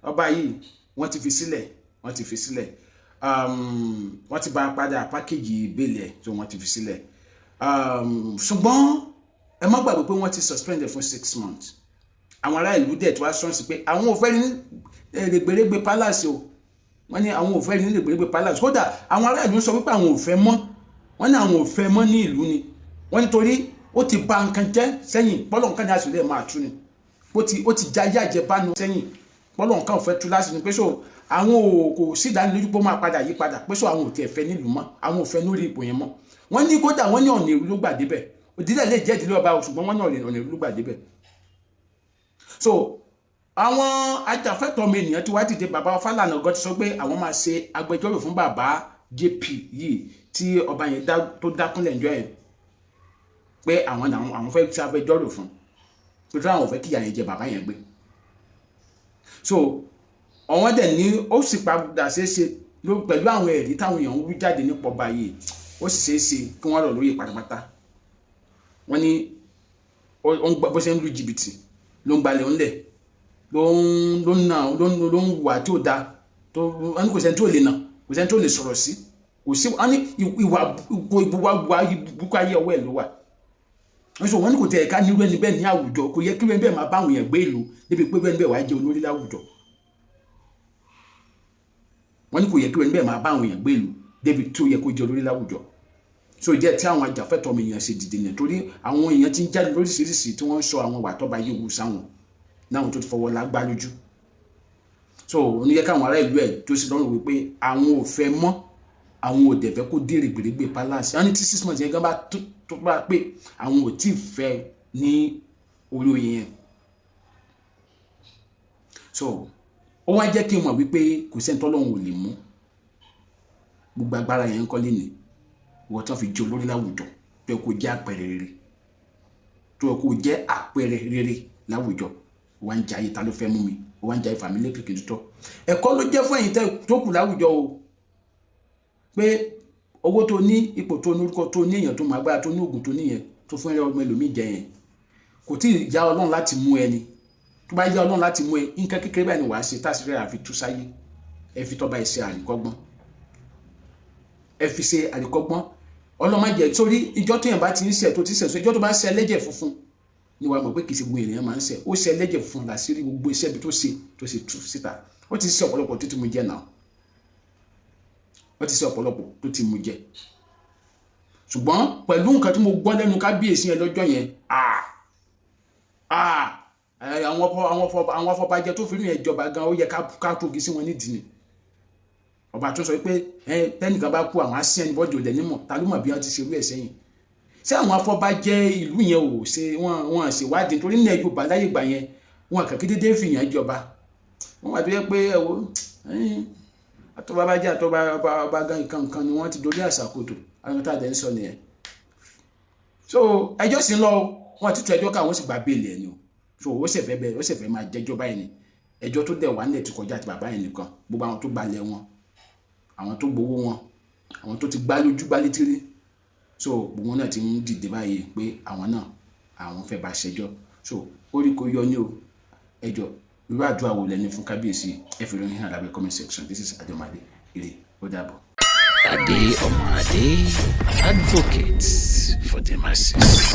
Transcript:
Ọba yìí, wọ́n ti fi sílẹ̀, wọ́n ti fi sílẹ̀. Wọ́n ti bá a padà package bail ẹ̀ tó wọ́n ti fi sílẹ̀. Ṣùgbọ́n ẹ má gbàgbé pé wọ́n ti suspend ẹ̀ fún 6 months. Àwọn ará ìlú dẹ̀ tó wá sọ́ọ̀sì pé àwọn ò fẹ́ ní rẹ̀gbẹ̀rẹ̀gbẹ̀ palace o. Wọ́n ní àwọn ò fẹ́ ní rẹ̀gbẹ̀rẹ̀gbẹ̀ palace. Kódà, àwọn ará ìlú sọ wípé àwọn ò fẹ́ mọ́. Wọ́n ní àwọn ò fẹ́ mọ́ ní ìlú ni. Wọ́n nítorí ó ti bà nǹkan jẹ́ sẹ́yìn, bọ́lọ̀ nǹkan ní àṣírí ẹ̀ máa tú ni. Ó ti já yàjẹ́ bánu sẹ́yìn, bọ́lọ̀ nǹkan ò fẹ́ tú láti ní pé so àwọn ò kò sí ìdánilójú pé ó máa padà yí padà, pé so àwọn ò tiẹ̀ fẹ́ nílùú mọ́, àwọn ò fẹ́ lórí ipò yẹn mọ́. Wọ́n ní kódà, wọ́n ní ọ̀nà èrú ló gbà débẹ̀. Òdílé lè jẹ́ ìdílé ọba, ṣùgbọ́n wọ́n ní ọ̀nà èrú ló gbà débẹ̀. So àwọn ajàfẹ́tọ̀ọ́ ọmọ ènìyàn ti wá dìde. Bàbá Fálànà gan ti sọ pé àwọn máa ṣe agbẹjọ́rò fún bàbá JP yìí tí ọba yẹn tó dákúnlẹ̀ ńjọ́ yẹn, pé àwọn fẹ́ ṣe agbẹjọ́rò fún pé tí àwọn ò fẹ́ kíyà yẹn jẹ bàbá yẹn gbé. So àwọn dẹ̀ ní ó sì padà ṣeé ṣe pẹ̀lú àwọn ẹ̀rí táwọn èèyàn ń wí jáde nípa ọba yìí, ó sì ṣeé ṣe kí wọ́n rọ̀ lóyè pátápátá. Wọ́n ní bó ṣe ń lu jìbìtì, ló ń gbalẹ̀ ńlẹ̀, ló ń nà, ló ń wà tí ò da tó. Wọ́n ní kò sẹ́ni tí ò lè nà, kò sẹ́ni tí ò lè sọ̀rọ̀ sí, kò sí. Wọ́n ní ìwà ìwà ìbùkún ayé, ọwọ́ ẹ̀ ló wà. Wọ́n sọ, wọ́n ní kò tẹ̀ ká nírú ẹni bẹ́ẹ̀ ní àwùjọ. Kò yẹ kí ẹni bẹ́ẹ̀ máa bá àwọn èèyàn gbé ìlú débi pé ẹni bẹ́ẹ̀ wàá jẹ́ olórí láwùjọ. Wọ́n ní kò yẹ kí ẹni bẹ́ẹ̀ máa bá àwọn èèyàn gbé ìlú débi tí ó yẹ kó jẹ́ olórí láwùjọ. So jẹ́ tí àwọn ajàfẹ́tọ̀ọ́ ọmọ èèyàn ṣe dìde nìyẹn, torí àwọn èèyàn ti ń jáde lóríṣiríṣi tí wọ́n ń sọ àwọn ìwà tọ́ba yìí wù sáwọn náwọn tó ti fọwọ́ lágbá lójú. So ó ní yẹ káwọn ará ìlú ẹ̀ tó sì lọ́rùn wípé àwọn ò fẹ́ mọ́, àwọn ò dẹ̀ fẹ́ kó dé règbèrègbè palace. Wọ́n ní tí 6 months yẹn gan bá tó bá pé, àwọn ò tí ì fẹ́ ní orí oyè yẹn. So ó wá jẹ́ kí n mọ̀ wípé kò sẹ́ni tọ́lọ́run ò lè mú. Gbogbo agbára yẹn ń kọ́lé ni ìwọ tán fi jẹ́ olórí láwùjọ, tó yẹ kó jẹ́ àpẹẹrẹ rere, tó yẹ kó jẹ́ àpẹẹrẹ rere láwùjọ, wá ń jayé ta ló fẹ́ mú mi, wá ń jayé fàmílì kìkì tó tọ́. Ẹ̀kọ́ ló jẹ́ fún ẹ̀yin tó kù láwùjọ o, pé owó tó ní, ipò tó ní, orúkọ tó ní, èèyàn tó mọ agbára tó ní, oògùn tó níyẹn tó fún ẹrẹ ọmọ ẹlòmíì jẹ yẹn, kò tí ì yá Ọlọ́run láti mú ẹni. Tó bá yá Ọlọ́run láti mú ẹ, nǹkan kékeré báyìí ni wàá ṣe táṣírí àfi tú sáyé. Ẹ fi tọ́ba ẹ ṣe àríkọ́gbọ́n, ẹ fi ṣe àríkọ́gbọ́n. Ọlọ́mọdé sórí ìjọ tó yẹn bá ti ń ṣẹ̀, tó ti ṣẹ̀, sọ ìjọ tó bá ṣe ẹlẹ́jẹ̀ funfun ni wàá mọ̀ pé kì í ṣe gbogbo ènìyàn máa ń ṣẹ̀. Ó ṣe ẹlẹ́jẹ̀ funfun làṣírí gbogbo iṣẹ́ ibi tó ṣe, tó ṣe tú síta. Ó ti ṣe ọ̀pọ̀lọpọ̀ tó ti mú jẹ náà, ó ti ṣe ọ̀pọ̀lọpọ̀ tó ti mú jẹ. Ṣùgbọ́n pẹ̀lú nǹkan tí mo gbọ́ lẹ́nu kábíyèsí yẹn lọ́jọ́ yẹn, àwọn afọbajẹ tó fi rí yẹn jọba gan, ó yẹ ká tógi sí wọn nídìí ni. Ọba tó sọ pé tẹnìkan bá kú, àwọn asín ẹni bọ́dì òdẹ nímọ̀, ta ló mọ̀ bí wọ́n ti ṣerú ẹ̀ sẹ́yìn? Ṣé àwọn afọbajẹ ìlú yẹn ò ṣe wọn ṣèwádìí? Nítorí nílẹ̀ Yorùbá láyé ìgbà yẹn, wọn kàn kí dédé fìyàn jọba. Wọn wà tó yẹ pé ẹ wo àtọba bá jẹ́ àtọba ọba gan, nǹkan nǹkan ni wọ́n ti dorí àṣà kodò. Àwọn tá a dẹ̀ ń sọ nìyẹn. So ẹjọ́ sì ń lọ, wọn ti tu ẹjọ́ káwọn sì gba bail ẹ̀ ni o. So ó sì fẹ́ bẹ̀rẹ̀, ó sì fẹ́ máa jẹ́jọ́ báyìí ni. Ẹjọ́ tó dẹ̀ wà nílẹ̀ ti kọjá àti bàbá yẹn nìkan. Gbogbo àwọn tó gbalẹ̀ wọn, àwọn tó gbowó wọn, àwọn tó ti gbá lójú, gbá létí rí, so gbogbo wọn náà ti ń dìde báyìí pé àwọn náà, àwọn fẹ́ bá ṣẹjọ́. So orí kò yọ ní o. Ẹjọ́, irú àdúrà wo lẹni fún kábíyèsí? Ẹ fi ròyìn hàn lábẹ́ comment section. This is Adeomade. Ire, ó dàbọ̀. Ade Omade, advocate for the masses.